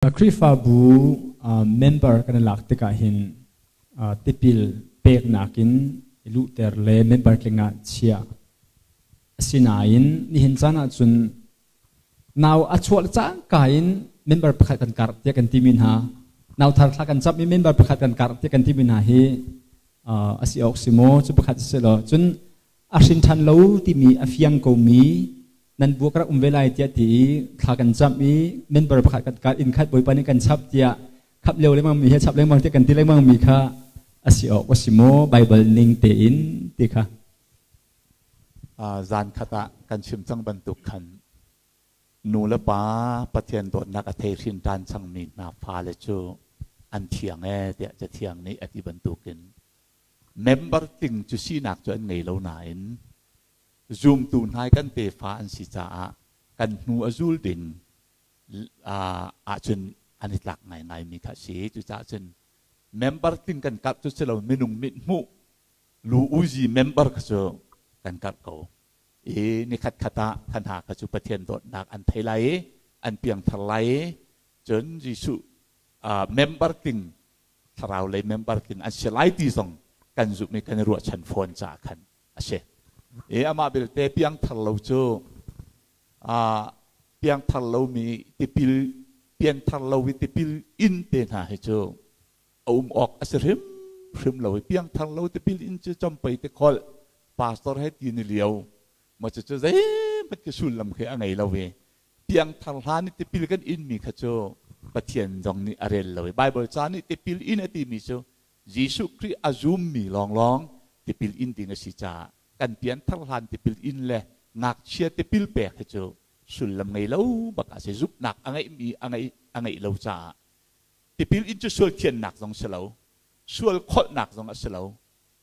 Khrihfabu member kan i lak tikah hin tipil peknak in i luhter le member tling ah chiah. Asinain nihin caan ahcun nau a chuah cangka in member pakhat kan karh tiah kan timi hna, nau thar thla kan camh i member pakhat kan karh tiah kan timi hna hi a si awk si maw? Cu pakhat si law cun a hrin ṭhan lo timi a fiang komi nan bu ka rak um ve lai tiah ti i thla kan camh i member pakhat kan kal inn khat Bawipa nih kan chap tiah khap lio lengmang mi he chap lengmang tiah kan ti lengmang mi kha a si awk a si maw Bible ning tein ti kha? Zan khat ah kan chim cang bantuk khan nu le pa Pathian dawtnak a thei hrin ṭan cangmi hna fale cu an thiang ee tiah Cathiang nih a ti bantukin member tling cu sinak cu an ngei lo nain zumtu hna kan tefa an si caah kan hnu a zul ding ahcun an i tlak ngaingaimi kha a si. Cucaah cun member tling kan karh cu si lo, minung mit hmuh lu uzi member kha cu kan karh ko. I nikhat khat ah kha hna kha cu Pathian dawtnak an thei lai i an piangthar lai i cun Jesuh member tling, thlarau lei member tling an si lai ti zong kan zumh i kan i ruahchan fawn caah khan a si. I amah belte piangthar lo cu piangthar lomi tipil, pianthar lo i tipil in te hna hi cu a um awk a si hrimhrim lo i piangthar lo tipil in cu compei te kholh pastor he ti ni lio ma cu cu zeihmanh khi sullam khi a ngei lo i piangthar hlan i tipil kan inmi kha cu Pathian zong nih a rel lo i Bible ca nih tipil in a timi cu Jesuh Khrih a zummi lawnglawng tipil in ding a si caah kan pianthar hlan tipil in le ngakchia tipil pek hi cu sullam ngei lo bak a si. Zumhnak a ngeihmi a ngeih lo caah tipil in cu sual thiannak zong si lo, sual kholhnak zong a si lo,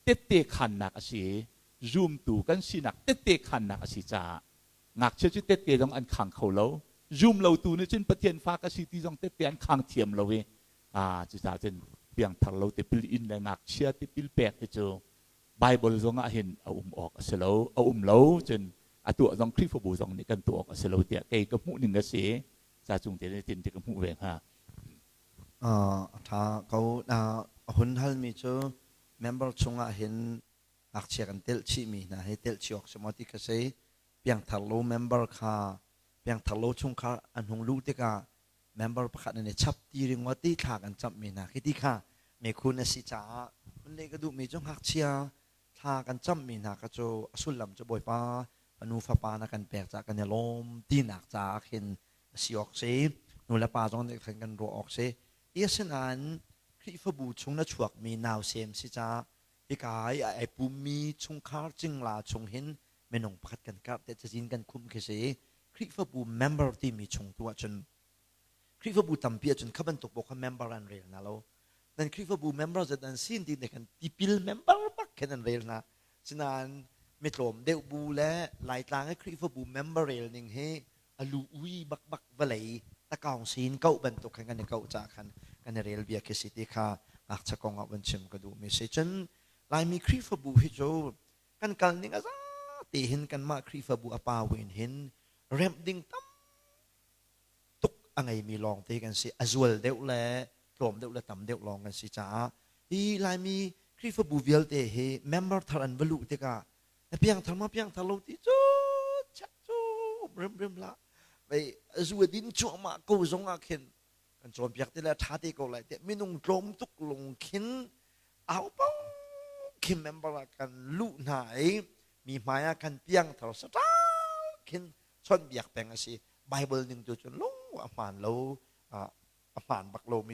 tette khannak a si i zumtu kan sinak tette khannak a si caah ngakchia cu tette zong an khang kho lo. Zum lotu nih cun Pathian fa ka si ti zong tette an khang thiam lo i cucaah cun piangthar lo tipil in le ngakchia tipil pek hi cu Bible zong ah hin a um awk a si lo, a um lo. Cun a tuah zong Khrihfabu zong nih kan tuah awk a si lo tiah kei ka hmuh ning a si. Ca cung te tin ti ka hmuh ve hnga. A ṭha ko. A hun halmi cu member chungah hin ngakchia kan telh chihmi hna hi telh chih awk si maw ti kha si. Piangthar lo member kha piangthar lo chungkhar an hung luh tikah member pakhat nan i chap ti ringawt ti thla kan camhmi hna khi ti kha mekhun a si caah hun leh ka duhmi cu ngakchia thla kan camhmi hna kha cu a sullam cu Bawipa fanu fapa na kan pek caah kan i lawm tinak caah khin a si awk si. Nu le pa zong nih khan kan ruah awk si. Asinain Khrihfabu chung na chuakmi nausem si caah hika i ai pummi chungkhar cingla chung hin minung pakhat kan karh te cazin kan khumh khi si. Khrihfabu member timi chung tu ahcun Khrihfabu tampi ahcun kha bantuk paoh kha member an rel hna lo. Nan Khrihfabu member zat an sin ti ne khan tipil member bak khin an rel hna. Sinain mitlawm deuh bu le Laitlang i Khrihfabu member rel ning hi a lu ui bak bak vawlei takaung sin koh bantuk khan kan i koh ca khan kan i rel bia khi si ti kha ngakchia kong ah vun chim ka duh mi si. Cun Laimi Khrihfabu hi cu kan kal ning a za te hin kanmah Khrihfabu a pa win hin remh ding tam tuk a ngeimi lawngte kan si. A zual deuh le tlawm deuh le tam deuh lawng kan si caah hi Laimi Khrihfabu vialte hi member thar an va luh tikah na piangthar ma piangthar lo ti cu check cu rimrim hlah. Vei zu a din cuahmah ko zong ah khin kan cawnpiak ti le ṭha te ko lai tiah minung tlawm tuk lung khin au pau khin member ah kan luh hna i mi hmai ah kan piangthar saṭal khin chawnhbiak peng a si. Bible ning tu cun lung a hmaan lo, a hmaan bak lomi.